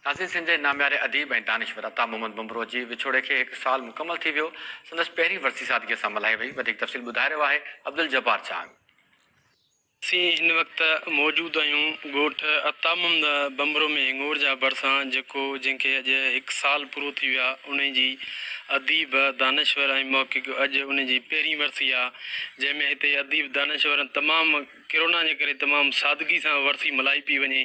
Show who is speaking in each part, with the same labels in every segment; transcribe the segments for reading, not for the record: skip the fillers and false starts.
Speaker 1: ناظرين سنڌ جي نامياري اديب ۽ دانشور عطا محمد ڀنڀرو جي وڇوڙي کي هڪ سال مڪمل ٿي ويو، سندس پهرين ورسي سادگي سان ملهائي وئي، وڌيڪ تفصيل ٻڌائي رهيو آهي عبدالجبار چانگ.
Speaker 2: اسين هن وقت موجود آهيون ڳوٺ عطا محمد ڀنڀرو ۾ هڱورجا ڀرسان جيڪو جنهن کي اڄ هڪ سال پورو ٿي ويو آهي انهي جي اديب دانشور ۽ محقق اڄ انهي جي پهرين ورسي آهي جنهن ۾ هتي اديب دانشور تمام ڪرونا جي ڪري تمام سادگي سان ورسي ملهائي پئي وڃي.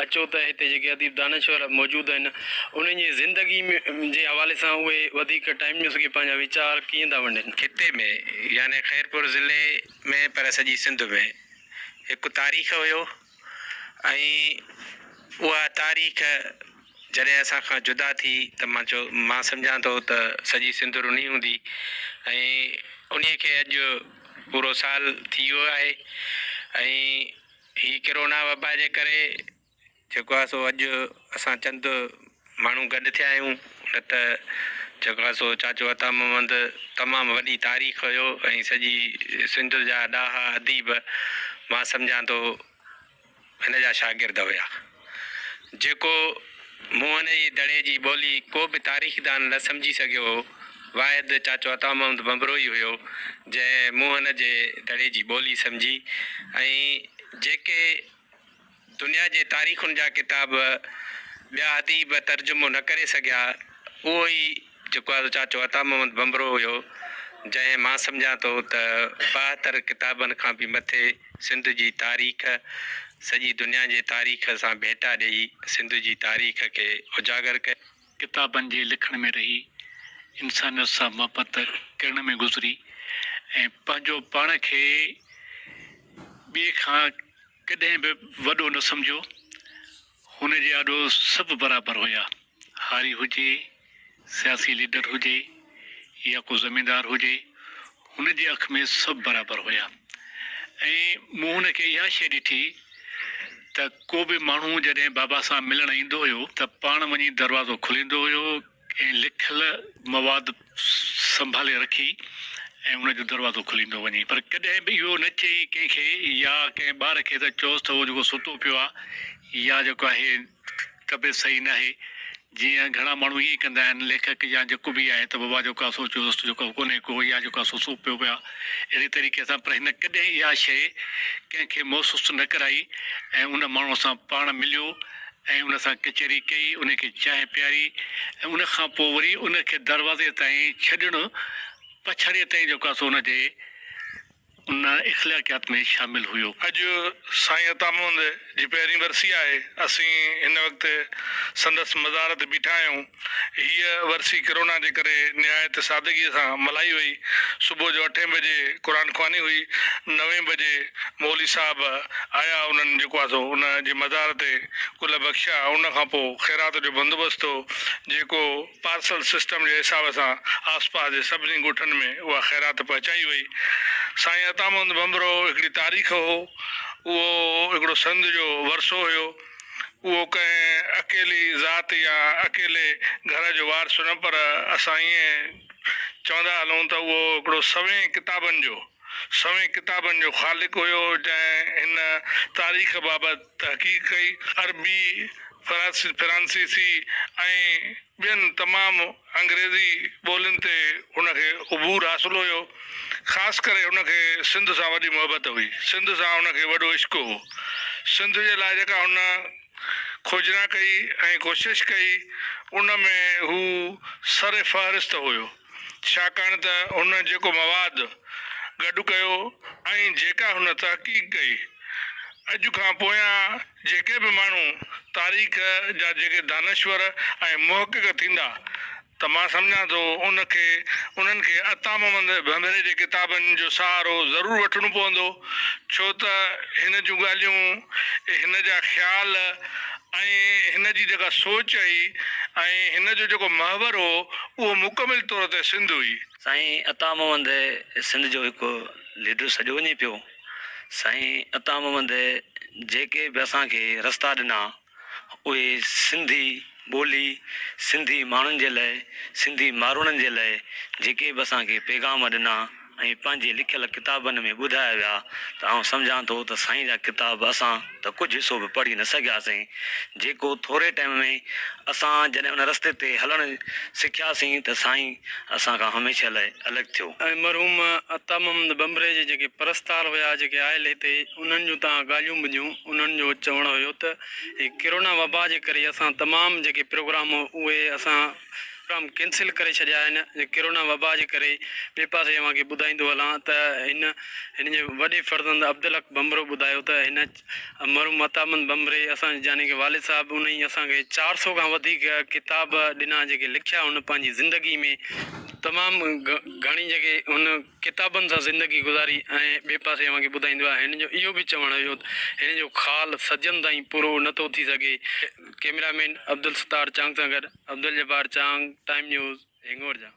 Speaker 2: اچو ته هتي جيڪي اديب دانشور موجود آهن انهن جي زندگي جي حوالي سان اهي وڌيڪ ٽائيم نيوز کي پنهنجا ويچار ڪيئن ٿا ونڊين.
Speaker 3: خطي ۾ يعني خيرپور ضلعي ۾ پر سڄي سنڌ ۾ هڪ تاريخ هيو ۽ اها تاريخ جڏهن اسان کان جدا ٿي ته مان چيو مان سمجهان ٿو ته سڄي سنڌ رني هوندي ۽ انهي کي اڄ پورو سال ٿي ويو آهي ۽ هي ڪرونا وبا جي ڪري جيڪو آهي سو اڄ اسان چند ماڻهو گڏ ٿيا آهيون نه ته جيڪو آهي سو چاچو عطا محمد تمام وڏي تاريخ هيو ۽ سڄي سنڌ جا ڏاها اديب مان سمجهان ٿو هن جا شاگرد هيا. جيڪو موهن جي دڙي جي ٻولي ڪو به تاريخدان نه سمجهي سگهيو هو، واحد چاچو عطا محمد ڀنڀرو ئي هيو، جنهن موهن جي دڙي جي ٻولي سمجهي ۽ جيڪي دنيا جي تاريخن جا ڪتاب ٻيا اديب ترجمو نه ڪري سگهيا، اهو ئي جيڪو آزو چاچو عطا محمد ڀنڀرو هيو، جنهن مان سمجهان ٿو ته 72 ڪتابن کان به مٿي سنڌ جي تاريخ سڄي دنيا جي تاريخ سان ڀيٽا ڏيئي سنڌ جي تاريخ کي اجاگر ڪيو.
Speaker 4: ڪتابن جي لکڻ ۾ رهي، انسانيت سان محبت ڪرڻ ۾ گذري ۽ پنهنجو پاڻ کي ٻئي کان ڪڏهن به وڏو نه سمجهيو. هن جي آڏو سڀ برابر هيا. هاري هجي، سياسي ليڊر هجي يا ڪو زميندار هجي، هن جي اک ۾ سڀ برابر هيا ۽ مون هن کي اها شيء ڏٺي ته ڪو به ماڻهو جڏهن بابا سان ملڻ ايندو هيو ته پاڻ وڃي دروازو کوليندو هيو ۽ لکيل مواد سنڀالي رکي ۽ ان جو دروازو کوليندو وڃي پر ڪڏهن به اهو نه چئي ڪنهن کي يا ڪنهن ٻار کي ته چئوس ته اهو جيڪو ستو پيو آهي يا جيڪو آهي طبيعت صحيح ناهي جيئن گهڻا ماڻهو ائين ئي ڪندا آهن ليکڪ يا جيڪو به آهي ته بابا جيڪو آهي سو چيوس ته جيڪو ڪونهي ڪو يا جيڪو آهي سو سو پيو پيا اهڙي طريقي سان پر هن ڪڏهن اها شيء ڪنهن کي محسوس نه ڪرائي ۽ ان ماڻهو سان پاڻ مليو ۽ ان سان ڪچهري ڪئي ان کي چانهه پياري ۽ ان کان پوء وري ان کي دروازي تائين ڇڏڻ پڇاڙيء تائين جيڪو آهي سو ان جي ان اخلاقيات ۾ شامل هيو.
Speaker 5: اڄ سائين عطا محمد جي پهرين ورسي آهي. اسين هن وقت سندس مزار تي بيٺا آهيون. هيء ورسي ڪرونا جي ڪري نهايت سادگيء سان ملهائي وئي. صبح جو اٺين بجي قرآن خواني هئي. نوين بجي مولوي صاحب آيا انهن جيڪو آهي سو ان جي مزار تي گل بخشيا. ان کان پوء خيرات جو بندوبست هو جيڪو. پارسل سسٽم جي حساب سان آس پاس جي سڀني ڳوٺن ۾ اها خيرات پهچائي وئي. سائين عطا محمد ڀنڀرو هڪڙي تاريخ هو. اهو هڪڙو سنڌ جو ورثو هيو. اهو ڪنهن اڪيلي ذات يا اڪيلي گهر جو وارث نه پر اسان ائين چوندا هلون ته اهو هڪڙو سوين ڪتابن جو سوين ڪتابن جو خالق هيو جنهن هن تاريخ بابت تحقيق ڪئي. عربي، فرانسيسي ۽ ٻين تمام انگريزي ٻولين تي هن کي عبور حاصل هيو. خاص ڪري هن کي سنڌ سان وڏي محبت هئي. سنڌ سان هن کي وڏو عشق هو. سنڌ جي لاء جيڪا هن کوجنا ڪئي ۽ ڪوشش ڪئي، ان ۾ هو سر فهرست هيو. ڇاڪاڻ ته هن جيڪو مواد گڏ ڪيو ۽ جيڪا هن تحقيق ڪئي، اڄ کان پويان جيڪي به ماڻهو تاريخ جا جيڪي دانشور ۽ محقق ٿيندا ته مان سمجهان ٿو ان کي انهن کي عطا محمد ڀنڀري جي ڪتابن جو سهارو ضرور وٺڻو پوندو ڇو ته هن جون ڳالهيون، هن جا خيال ۽ هن جي جيڪا سوچ هئي ۽ هن جو جيڪو محور هو اهو مڪمل طور تي سنڌ هئي.
Speaker 6: سائين عطا محمد سنڌ جو هڪ ليڊر سڏيو وڃي پيو. سائين عطا محمد جيڪي به اسان کي رستا ڏنا اهي سنڌي ٻولي، سنڌي ماڻهن جي لئه، سنڌي ماروئڙن جي لئه جيڪي به اسان کي پيغام ڏنا. ۽ پنهنجي لکيل ڪتابن ۾ ٻڌايا ويا ته آئون سمجهان ٿو ته سائين جا ڪتاب اسان ته ڪجهه حصو به پڙهي نه سگهياسين جيڪو ٿوري ٽائيم ۾ اسان جڏهن ان رستي تي هلڻ سکياسين ته سائين اسان کان هميشه لاء الڳ ٿيو.
Speaker 2: ۽ مرحوم عطا محمد ٻنڀري جي جيڪي پرستار هيا جيڪي آيل هتي انهن جون توهان ڳالهيون ٻڌيون انهن جو چوڻ هيو ته هي ڪرونا وبا جي ڪري اسان تمام جيڪي پروگرام اهي اسان پروگرام ڪينسل ڪري ڇڏيا آهن ڪرونا وبا جي ڪري ٻئي پاسي اوهان کي ٻڌائيندو هلان ته هن هن جي وڏي فرزند عبدالحق ڀنڀرو ٻڌايو ته هن مرحوم عطامند ڀنڀري اسان جي يعني ڪه والد صاحب انهي اسان کي 400 کان وڌيڪ ڪتاب ڏنا جيڪي لکيا هن پنهنجي زندگي ۾ تمام گهڻي جيڪي هن ڪتابن سان زندگي گذاري ۽ ٻئي پاسي اوهان کي ٻڌائيندو آهي هن جو اهو به چوڻ هيو ته هن جو خال صدين تائين پورو نه ٿو ٿي سگهي. ڪئميرا مين عبدالستار چانگ سان گڏ عبدالجبار چانگ، ٽائيم نيوز، هنڱورجا.